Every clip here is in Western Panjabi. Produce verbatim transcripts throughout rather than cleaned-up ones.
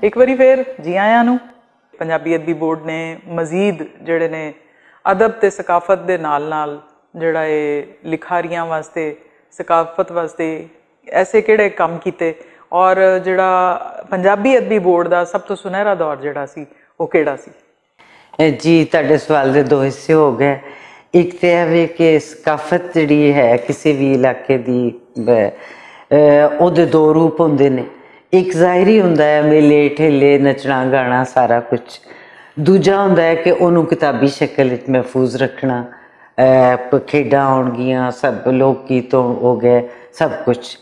ایک واری فیر جی آیاں نوں۔ پنجابی ادبی بورڈ نے مزید جڑے نے ادب تے ثقافت دے نال نال جڑا اے لکھاریاں واسطے، ثقافت واسطے ایسے کیڑے کم کیتے؟ اور جڑا پنجابی ادبی بورڈ دا سب تو سنہرا دور جڑا سی، او کیڑا سی؟ جی، تہاڈے سوال دے دو حصے ہو گئے۔ ایک تے ایہہ وے کہ ثقافت جیہڑی ہے کسے وی علاقے دی، اوہدے دو روپ ہوندے نے۔ ایک ظاہری ہوندا ہے، میلے ٹھیلے، نچنا گانا، سارا کچھ۔ دوجا ہوندا ہے کہ اوہنوں کتابی شکل وچ محفوظ رکھنا۔ کھیڈاں ہون گیاں، سب لوک گیت ہو گئے، سب کچھ۔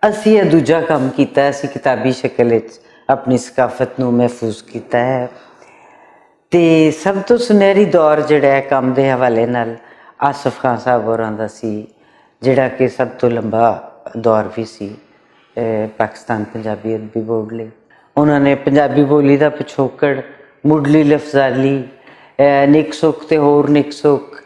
اسی ایہہ دوجا کم کیتا ہے، اسی کتابی شکل وچ اپنی ثقافت نوں محفوظ کیتا ہے۔ تے سب توں سنہری دور جیہڑا ہے کم دے حوالے نال آصف خان صاحب ہوراں دا سی، جیہڑا کہ سب توں لمبا دور وی سی پاکستان پنجابی ادبی بورڈ لئی۔ انہاں نے پنجابی بولی دا پچھوکڑ، مڈلی لفظالی، نک سک تے ہور نک سک،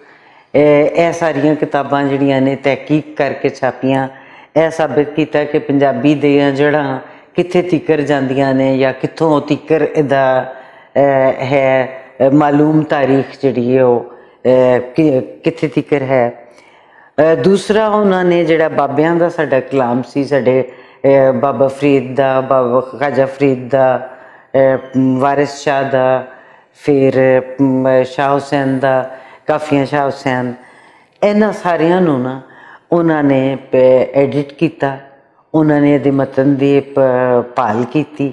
ایہہ ساریاں کتاباں جیہڑیاں نے تحقیق کر کے چھاپیاں، ایہہ ثابت کیتا کہ پنجابی دیاں جڑاں کتھے تیکر جاندیاں نے یا کتھوں تیکر ایہدا ہے معلوم تاریخ جیہڑی ہے او کتھے تیکر ہے۔ دوسرا انہاں نے جیہڑا بابیاں دا ساڈا کلام سی، ساڈے بابا فرید دا، بابا خواجہ فرید دا، وارث شاہ دا، فیر شاہ حسین دا، کافیاں شاہ حسین، انہاں ساریاں نوں نا انہاں نے ایڈٹ کیتا۔ انہاں نے ایہدے متن دی پال کیتی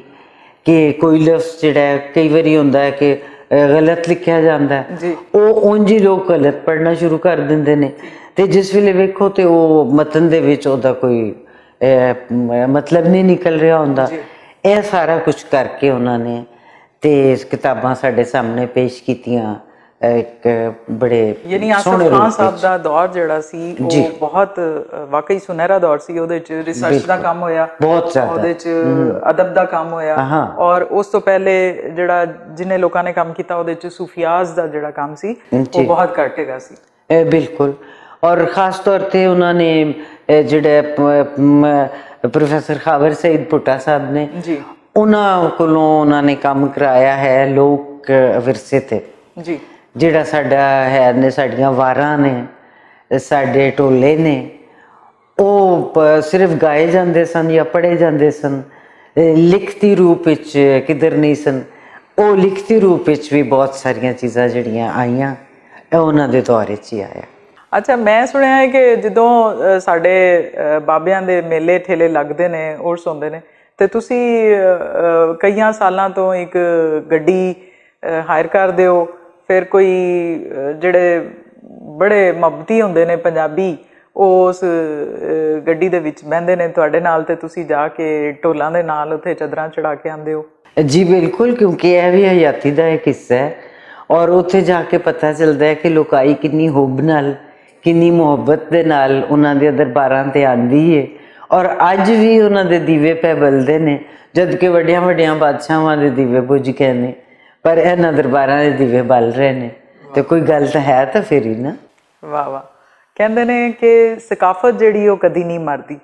کہ کوئی لفظ جیہڑا ہے کئی واری ہوندا ہے کہ غلط لکھیا جاندا ہے، او اونجی لوگ غلط پڑھنا شروع کر دیندے نے۔ تے جس ویلے ویکھو تے او متن دے وچ اوہدا کوئی مطلب نہیں نکل رہیا ہوندا۔ ایہہ سارا کچھ کر کے انہاں نے تے کتاباں ساڈے سامنے پیش کیتیاں۔ ایک بڑے یعنی آصف خان صاحب دا دور جیہڑا سی او بہت واقعی سنہرا دور سی۔ اوہدے وچ ریسرچ دا کم ہویا، اوہدے وچ ادب دا کم ہویا، اور اس توں پہلے جیہڑا جنہیں لوکاں نے کم کیتا اوہدے وچ صوفیاز دا جیہڑا کم سی او بہت گھٹ ہیگا سی۔ بالکل۔ اور خاص طور تے انہاں نے جیہڑے پروفیسر خاور سعید پٹا صاحب نے، انہاں کولوں انہاں نے کم کرایا ہے لوک ورثے تے۔ جیہڑا ساڈا ہے نے ساڈیاں واراں نے، ساڈے ٹولے نے، او صرف گائے جاندے سن یا پڑھے جاندے سن، لکھتی روپ وچ کدھر نہیں سن۔ او لکھتی روپ وچ وی بہت ساریاں چیزاں جیہڑیاں آئیاں، او انہاں دے دور وچ ہی آیا۔ اچھا، میں سنیا ہے کہ جدوں ساڈے بابیاں دے میلے ٹھیلے لگدے نے، عرس ہوندے نے، تے تسی کئیاں سالاں توں اک گڈی ہائر کر دیو، فیر کوئی جیہڑے بڑے محبتی ہوندے نے پنجابی، او اس گڈی دے وچ بہندے نے تہاڈے نال تے تسی جا کے ڈھولاں دے نال اتھے چدراں چڑھا کے آندے ہو؟ جی بالکل، کیونکہ ایہہ وی حیاتی دا اک حصہ ہے۔ اور اتھے جا کے پتہ چلدا ہے کہ لوکائی کنی حب نال، کنی محبت دے نال انہاں دے درباراں تے آندی ہے۔ اور اج وی انہاں دے دیوے پہ بلدے نے، جدکہ وڈیاں وڈیاں بادشاہواں دے دیوے بجھ گئے نے، پر انہاں درباراں دے دیوے بل رہے نے۔ تے کوئی گل تاں ہے تاں فیر ہی نا۔ واہ واہ۔ کہندے نے کہ ثقافت جیہڑی او کدی نہیں مردی۔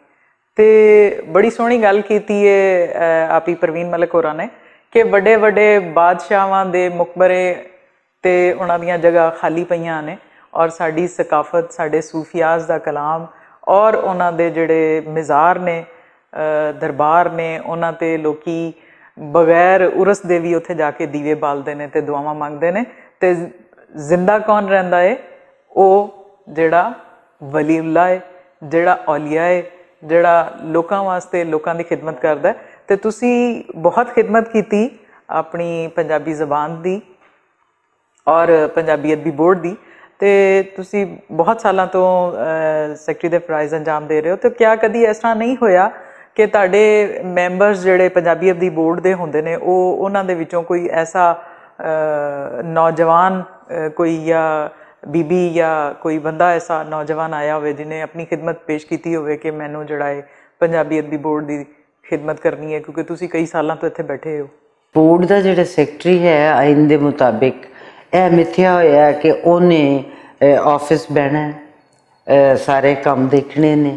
تے بڑی سوہنی گل کیتی ہے آپی پروین ملک ہوراں نے کہ وڈے وڈے بادشاہواں دے مقبرے تے انہاں دیاں جگہ خالی پئیاں نے، اور ساڈی ثقافت، ساڈے صوفیاز دا کلام، اور انہاں دے جیہڑے مزار نے، دربار نے، انہاں تے لوکی بغیر عرس دے وی اتھے جا کے دیوے بالدے نے تے دعاواں منگدے نے۔ تے زندہ کون رہندا اے؟ او جیہڑا ولی اللہ اے، جیہڑا اولیاء اے، جیہڑا لوکاں واسطے لوکاں دی خدمت کردا اے۔ تے تسی بہت خدمت کیتی اپنی پنجابی زبان دی اور پنجابی ادبی بورڈ دی، تے تسی بہت سالاں توں سیکرٹری دے فرائض انجام دے رہے ہو، تے کیا کدی ایسا نہیں ہویا کہ تہاڈے میمبرز جیہڑے پنجابی ادبی بورڈ دے ہوندے نے، او انہاں دے وچوں کوئی ایسا نوجوان، کوئی یا بی بی یا کوئی بندہ ایسا نوجوان آیا ہوئے جنہیں اپنی خدمت پیش کیتی ہوئے کہ مینوں جیہڑا اے پنجابی ادبی بورڈ دی خدمت کرنی ہے، کیونکہ تسی کئی سالاں توں اتھے بیٹھے ہو؟ بورڈ دا جیہڑا سیکرٹری ہے، آئین دے مطابق ایہہ متھیا ہویا ہے کہ اوہنے آفس بہنا ہے، سارے کم دیکھنے نے،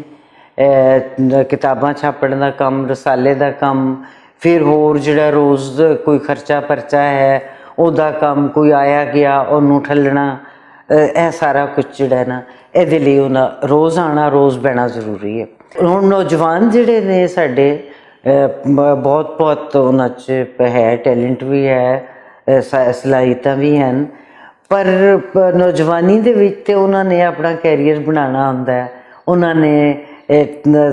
کتاباں چھاپن دا کم، رسالے دا کم، فیر ہور جیہڑا روز کوئی خرچہ پرچہ ہے، اوہدا کم کوئی آیا گیا اوہنوں ٹھلنا، ایہہ سارا کچھ جیہڑا ہے نا، ایہدے لئی اوہناں روز آنا روز بہنا ضروری ہے۔ ہن نوجوان جیہڑے نے ساڈے، بہت بہت انہاں چ ہے، ٹیلنٹ وی ہے، صلاحیتاں وی ہن۔ پر نوجوانی دے وچ تے انہاں نے اپنا کیریئر بنانا ہوندا ہے۔ انہاں نے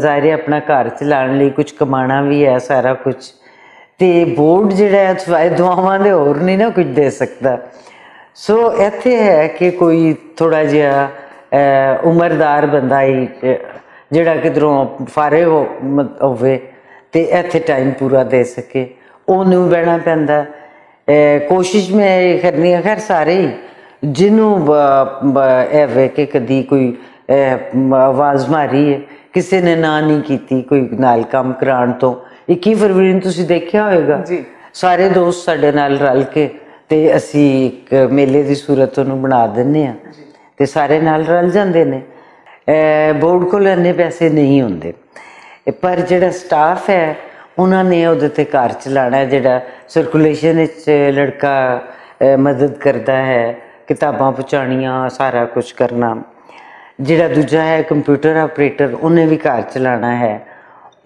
ظاہر ہے اپنا گھر چلان لئی کچھ کمانا وی ہے، سارا کچھ۔ تے بورڈ جیہڑا ہے، دعاواں دے ہور نہیں نا کچھ دے سکدا۔ سو ایتھے ہے کہ کوئی تھوڑا جہا عمردار بندہ ہی، جیہڑا کدھروں فارغ ہووے تے ایتھے ٹائم پورا دے سکے، اوہنوں بہنا پیندا۔ کوشش میں کرنی ہے خیر سارے ہی، جنوں ایوے کہ کدی کوئی آواز ماری ہے، کسے نے نہ نہیں کیتی کوئی نال کم کران تو۔ اکی فروری نوں تسی دیکھیا ہوئے گا، سارے دوست ساڈے نال رل کے تے اسی اک میلے دی صورت نوں بنا دینے ہاں، تے سارے نال رل جاندے نے۔ بورڈ کول اینے پیسے نہیں ہوندے، پر جیہڑا سٹاف ہے، انہاں نے اوہدے تے گھر چلانا ہے۔ جیہڑا سرکولیشن وچ لڑکا مدد کردا ہے، کتاباں پہنچانیاں، سارا کچھ کرنا۔ جیہڑا دوجا ہے کمپیوٹر آپریٹر، انہیں وی گھر چلانا ہے۔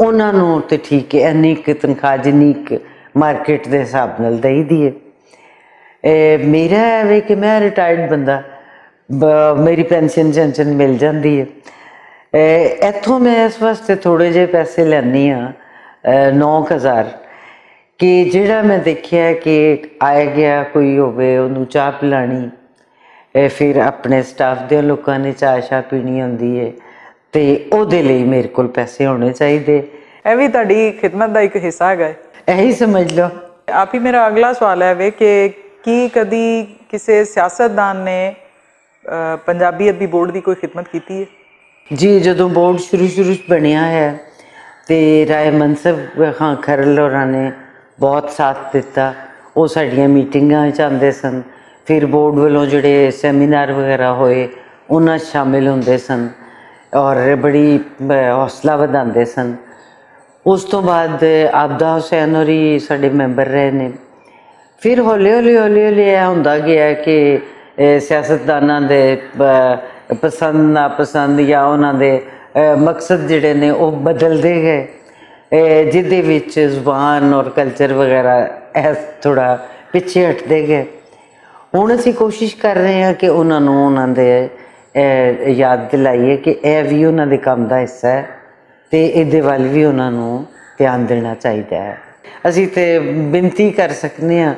انہاں نوں تے ٹھیک ہے، اینی ک تنخواہ جنی ک مارکیٹ دے حساب نال دئی دی ہے۔ میرا ایوے کہ میں ریٹائرڈ بندہ، میری پینشن شینشن مل جاندی ہے۔ ایتھوں میں اس واسطے تھوڑے جے پیسے لینی ہاں، نو ہزار، کہ جیہڑا میں دیکھیا کہ آیا گیا کوئی ہووے، اوہنوں چاہ پلانی، فیر اپنے سٹاف دیاں لوکاں نے چاہ شاہ پینی ہوندی ہے، تے اوہدے لئی میرے کول پیسے ہونے چاہیدے۔ ایہہ وی تہاڈی خدمت دا اک حصہ ہے۔ ایہہ سمجھ لو۔ آپ ہی میرا اگلا سوال ہے وے کہ کی کدی کسے سیاستدان نے پنجابی ادبی بورڈ دی کوئی خدمت کیتی ہے؟ جی، جدوں بورڈ شروع شروع چ بنیا ہے، تے رائے منصب خان کھرل ہوراں نے بہت ساتھ دتا۔ او ساڈیاں میٹنگاں وچ آندے سن، فیر بورڈ ولوں جیہڑے سیمینار وغیرہ ہوئے، انہاں شامل ہوندے سن، اور بڑی حوصلہ ودھاندے سن۔ اس توں بعد آبدہ حسین ہوری ساڈے میمبر رہے نے۔ فیر ہولی ہولی ہولی ہولی ایہہ ہوندا گیا کہ سیاستداناں دے پسند ناپسند یا انہاں دے مقصد جیہڑے نے او بدلدے گئے، جس دے وچ زبان اور کلچر وغیرہ ایہہ تھوڑا پچھے ہٹدے گئے۔ ہن اسی کوشش کر رہے ہاں کہ انہاں نوں انہاں دے یاد دلائیے کہ ایہہ وی انہاں دے کم دا حصہ ہے، تے ایہدے ول وی انہاں نوں دھیان دینا چاہیدا ہے۔ اسی تے بنتی کر سکنے ہاں،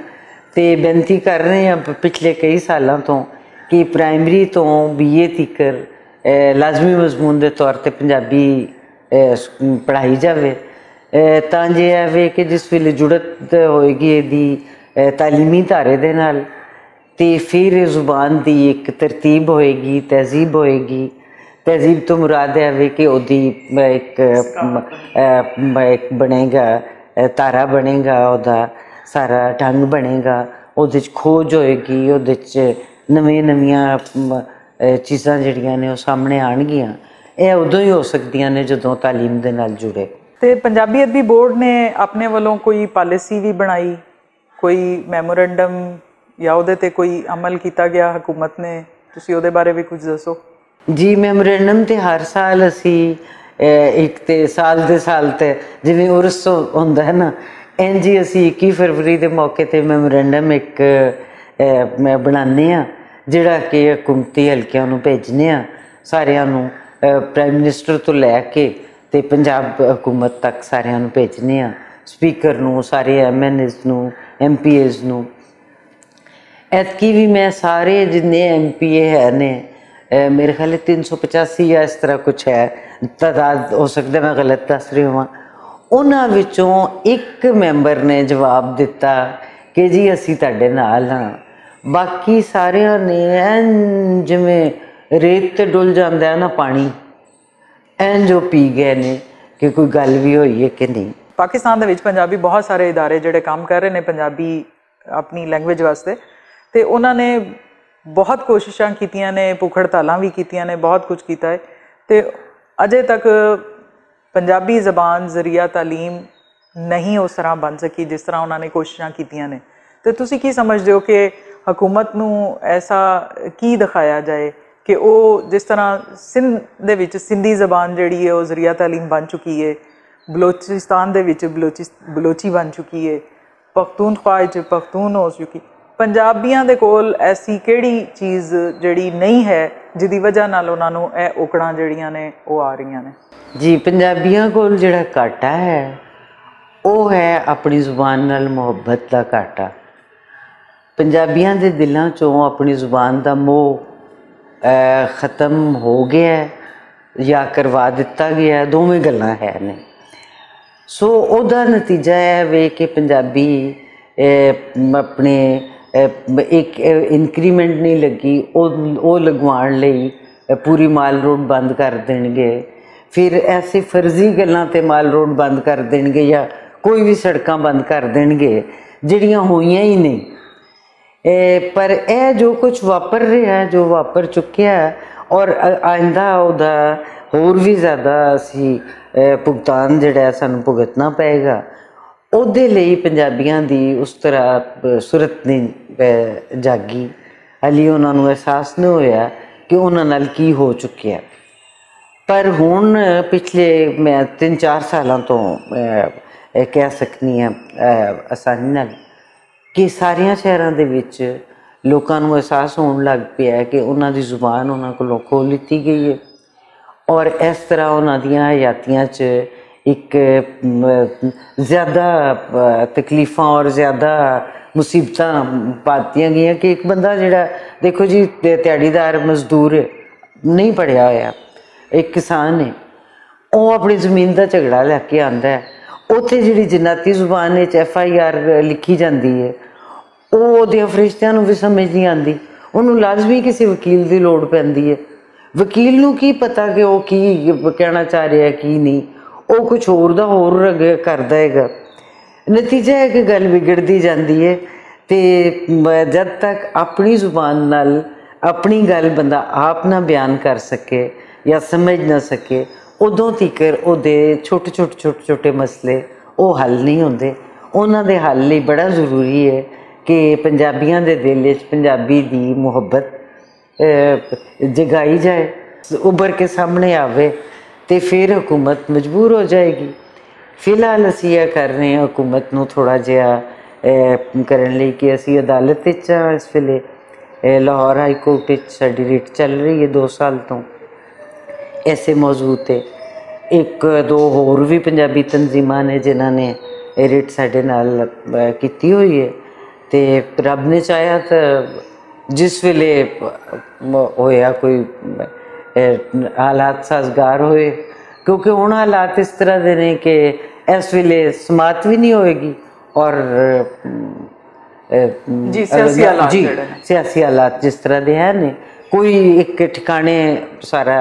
تے بنتی کر رہے ہاں پچھلے کئی سالاں توں کہ پرائمری توں بی اے تیکر لازمی مضمون دے طور تے پنجابی پڑھائی جاوے، تاں جے ایہہ وے کہ جس ویلے جڑت ہوئے گی ایہدی تعلیمی دھارے دے نال، تے فیر زبان دی اک ترتیب ہوئے گی، تہذیب ہوئے گی۔ تہذیب توں مراد ایہہ وے کہ اوہدی اک بنے گا، تارا بنے گا، اوہدا سارا ڈھنگ بنے گا، اوہدے چ کھوج ہوئے گی، اوہدے چ نویں نویاں چیزاں جیہڑیاں نے او سامنے آن گیاں۔ ایہہ ادوں ہی ہو سکدیاں نے جدوں تعلیم دے نال جڑے۔ تے پنجابی ادبی بورڈ نے اپنے ولوں کوئی پالیسی وی بنائی، کوئی میمورنڈم یا اوہدے تے کوئی عمل کیتا گیا حکومت نے؟ تسی اوہدے بارے وی کچھ دسو۔ جی، میمورنڈم تے ہر سال اسی اک تے سال دے سال تے جیویں عرس ہوندا ہے نا، اینجی اسی اکی فروری دے موقع تے میمورنڈم اک بنانے آں، جیہڑا کہ حکومتی حلقیاں نوں بھیجنے آں، ساریاں نوں، پرائم منسٹر توں لے کے تے پنجاب حکومت تک ساریاں نوں بھیجنے آں، سپیکر نوں، سارے ایم این ایز نوں، ایم پی ایز نوں۔ ایتکی وی میں سارے جنہیں ایم پی اے ہے نے، میرے خیال تین سو پچاسی یا اس طرح کچھ ہے تعداد، ہو سکدا میں غلط دس رہی ہواں، انہاں وچوں اک میمبر نے جواب دتا کہ جی اسی تہاڈے نال ہاں۔ باقی ساریاں نے این جویں ریت تے ڈل جاندا ہے نا پانی، این جو پی گئے نے کہ کوئی گل وی ہوئی ہے کہ نہیں۔ پاکستان دے وچ پنجابی بہت سارے ادارے جڑے کام کر رہے نے پنجابی اپنی لینگویج واسطے، تے انہاں نے بہت کوششاں کیتیاں نے، بھوک ہڑتالاں وی کیتیاں نے، بہت کچھ کیتا ہے، تے اجے تک پنجابی زبان ذریعہ تعلیم نہیں اس طرح بن سکی جس طرح انہاں نے کوششاں کیتیاں نے۔ تے تسی کی سمجھدے ہو کہ حکومت نوں ایسا کی دکھایا جائے کہ او جس طرح سندھ دے وچ سندھی زبان جڑی ہے او ذریعہ تعلیم بن چکی ہے، بلوچستان دے وچ بلوچی بن چکی ہے، پختونخوا وچ پختون ہو چکی، پنجابیاں دے کول ایسی کیڑی چیز جڑی نہیں ہے جدی وجہ نال انہاں نوں اے اوکڑاں جڑیاں نے او آ رہیاں نے؟ جی، پنجابیاں کول جڑا گھاٹا ہے، او ہے اپنی زبان نال محبت دا گھاٹا۔ پنجابیاں دے دلاں چوں اپنی زبان دا موہ ختم ہو گیا ہے یا کروا دتا گیا ہے، دوویں گلاں ہے نے۔ سو اوہدا نتیجہ ایہہ وے کہ پنجابی اپنے اک انکریمنٹ نئیں لگی، او لگوان لئی پوری مال روڈ بند کر دینگے۔ فیر ایسے فرضی گلاں تے مال روڈ بند کر دینگے یا کوئی وی سڑکاں بند کر دینگے جیہڑیاں ہوئیاں ہی نئیں۔ پر ایہہ جو کچھ واپر رہیا ہے، جو واپر چکیا ہے، اور آئندہ اوہدا ہور وی زیادہ اسی بھگتان جیہڑا ہے سانوں بھگتنا پئے گا۔ اوہدے لئی پنجابیاں دی اس طرح صورت نئیں جاگی، ہلی انہاں نوں احساس نئیں ہویا کہ انہاں نال کی ہو چکیا۔ پر ہن پچھلے میں تن چار سالاں توں کہہ سکنی آں آسانی نال کہ ساریاں شہراں دے وچ لوکاں نوں احساس ہون لگ پیا ہے کہ انہاں دی زبان انہاں کولوں کھو لیتی گئی ہے۔ اور اس طرح انہاں دیاں حیاتیاں چ اک زیادہ تکلیفاں اور زیادہ مصیبتاں پاتیاں گئیاں کہ اک بندہ جیہڑا، دیکھو جی، تہاڑی دار مزدور نئیں پڑھیا ہویا، اک کسان ہے، او اپنی زمین دا جھگڑا لے کے آندا ہے۔ اوتھے جیہڑی جناتی زبان وچ ایف آئی آر لکھی جاندی ہے، او اوہدیاں فرشتیاں نوں وی سمجھ نئیں آندی۔ اوہنوں لازمی کسے وکیل دی لوڑ پیندی ہے۔ وکیل نوں کی پتا کہ او کی کہنا چاہ رہیا ہے، کی نئیں۔ او کچھ ہور دا ہور کردا ہے گا۔ نتیجہ ہے کہ گل بگڑدی جاندی ہے۔ تے جد تک اپنی زبان نال اپنی گل بندہ آپ نہ بیان کر سکے یا سمجھ نہ سکے، ادوں تیکر اوہدے چھوٹے چھوٹے چھوٹے چھوٹے مسئلے او حل نئیں ہوندے۔ انہاں دے حل لئی بڑا ضروری ہے کہ پنجابیاں دے دل وچ پنجابی دی محبت جگائی جائے، ابھر کے سامنے آوے، تے فیر حکومت مجبور ہو جائے گی۔ فی الحال اسی ایہہ کر رہے ہیں حکومت نوں تھوڑا جیہا کرن لئی کہ اسی عدالت وچ اس ویلے لاہور ہائی کورٹ وچ ساڈی ریٹ چل رہی ہے دو سال توں۔ ایسے موضوع تے اک دو ہور وی پنجابی تنظیماں نے جنہاں نے ریٹ ساڈے نال کیتی ہوئی ہے، تے رب نے چاہیا تے جس ویلے ہویا کوئی حالات سازگار ہوئے، کیونکہ ہن حالات اس طرح دے نے کہ اس ویلے سماعت وی نہیں ہوئے گی اور سیاسی حالات جس طرح دے ہیں نے، کوئی اک ٹھکانے سارا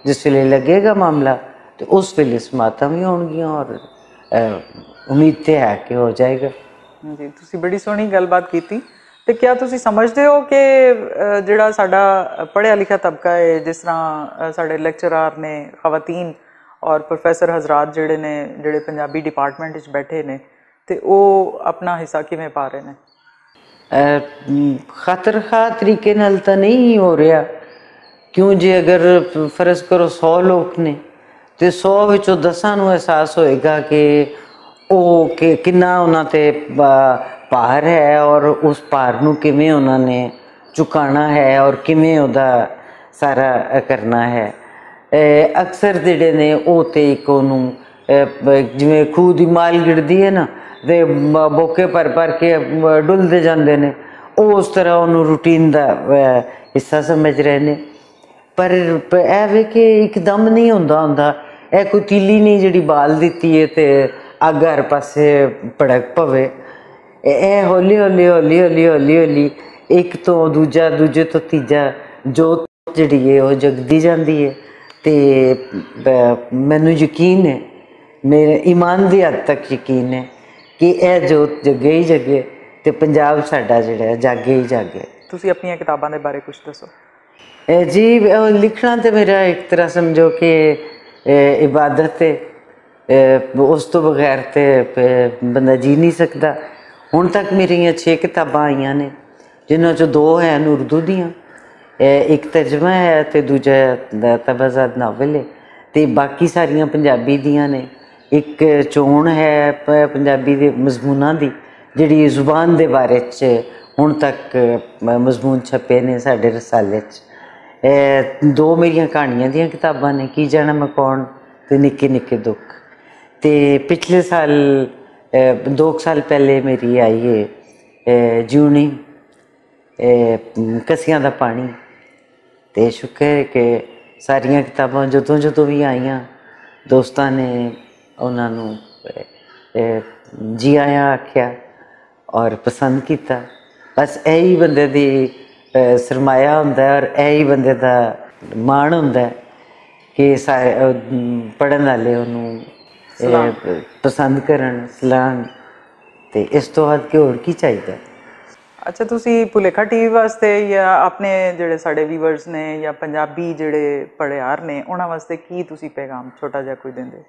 جس ویلے لگے گا معاملہ، تے اس ویلے سماعتاں وی ہون گیاں اور امید تے ہے کہ ہو جائے گا۔ جی، تسی بڑی سوہنی گل بات کیتی۔ تے کیا تسی سمجھدے ہو کہ جڑا ساڈا پڑھیا لکھیا طبقہ ہے، جس طرح ساڈے لیکچرار نے، خواتین اور پروفیسر حضرات جڑے نے، جڑے پنجابی ڈپارٹمنٹ وچ بیٹھے نے، تے او اپنا حصہ کیویں پا رہے نے؟ خاطر خواہ طریقے نال تاں نہیں ہو رہیا۔ کیوں جے اگر فرض کرو سو لوک نے، تے سو وچوں دساں نوں احساس ہوئے گا کہ او کنا انہاں تے پار ہے اور اس پار نوں کیویں انہاں نے چکانا ہے اور کیویں اوہدا سارا کرنا ہے۔ اکثر جیہڑے نے او تے اک اوہنوں جیویں کھو دی مال گڑدی ہے نا، تے بوکے پر پر کے ڈلدے جاندے نے، او اس طرح اوہنوں روٹین دا حصہ سمجھ رہے نے۔ پر ایہہ وے کہ اک دم نہیں ہوندا ہوندا۔ ایہہ کوئی تیلی نہیں جیہڑی بال دتی ہے تے اگ ہر پاسے پڑک پوے۔ ایہہ ہولی ہولی ہولی ہولی ہولی ہولی اک توں دوجا، دوجے توں تیجا جوت جیہڑی ہے او جگدی جاندی ہے۔ تے مینوں یقین ہے، میرے ایمان دی حد تک یقین ہے کہ ایہہ جوت جگے ہی جگے، تے پنجاب ساڈا جیہڑا ہے جاگے ہی جاگے۔ تسی اپنیاں کتاباں دے بارے کچھ دسو۔ جی، لکھنا تے میرا اک طرح سمجھو کہ عبادت ہے۔ اس تو بغیر تے بندہ جی نہیں سکدا۔ ہن تک میریاں چھ کتاباں آئیاں نے، جنہاں چوں دو ہن اردو دیاں، اک ترجمہ ہے تے دوجا طبع زاد ناول ہے، تے باقی ساریاں پنجابی دیاں نے۔ اک چون ہے پنجابی دے مضموناں دی، جیہڑی زبان دے بارے چ ہن تک مضمون چھپے نے ساڈے رسالے چ۔ دو میریاں کہانیاں دیاں کتاباں نے، کی جانا میں کون تے نکے نکے دکھ۔ تے پچھلے سال، دو سال پہلے میری آئی ہے جیونی، کسیاں دا پانی۔ تے شکر ہے کہ ساریاں کتاباں جدوں جدوں وی آئیاں، دوستاں نے انہاں نوں جی آیاں آکھیا اور پسند کیتا۔ بس ایہی بندے دی سرمایہ ہوندا ہے اور ایہی بندے دا مان ہوندا ہے کہ پڑھن والے انہوں پسند کرن، سلان۔ تے اس تو بعد کہ ہور کی چاہیدا؟ اچھا، تسی پلیکھا ٹی وی واسطے یا اپنے جڑے ساڈے ویورز نے یا پنجابی جڑے پڑھیار نے، انہاں واسطے کی تسی پیغام چھوٹا جہا کوئی دیندے؟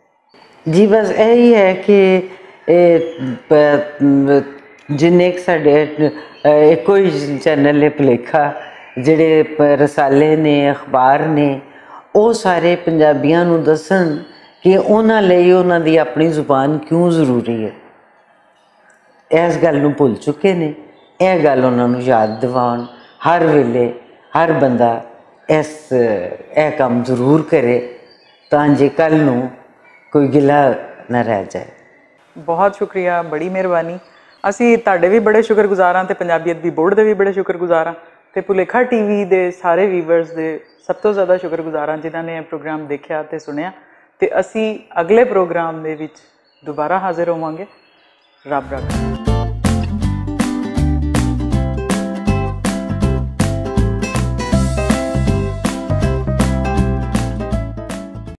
جی، بس یہی ہے کہ جنہیں ساڈے کوئی چینل ہے پلیکھا، جڑے رسالے نے، اخبار نے، او سارے پنجابیاں نوں دسن کہ انہاں لئی انہاں دی اپنی زبان کیوں ضروری ہے۔ ایس گل نوں بھول چکے نے، ایہہ گل انہاں نوں یاد دواؤن۔ ہر ویلے ہر بندہ ایس ایہہ کم ضرور کرے، تاں جے کل نوں کوئی گلا نہ رہ جائے۔ بہت شکریہ، بڑی مہربانی۔ اسی تہاڈے وی بڑے شکر گزار ہاں تے پنجابی ادبی بورڈ دے وی بڑے شکر گزار ہاں تے پلیکھا ٹی وی دے سارے ویورز دے سب توں زیادہ شکر گزار ہاں، جنہاں نے اے پروگرام دیکھیا تے سنیا۔ تے اسی اگلے پروگرام دے وچ دوبارہ حاضر ہوواں گے۔ رب رکھ۔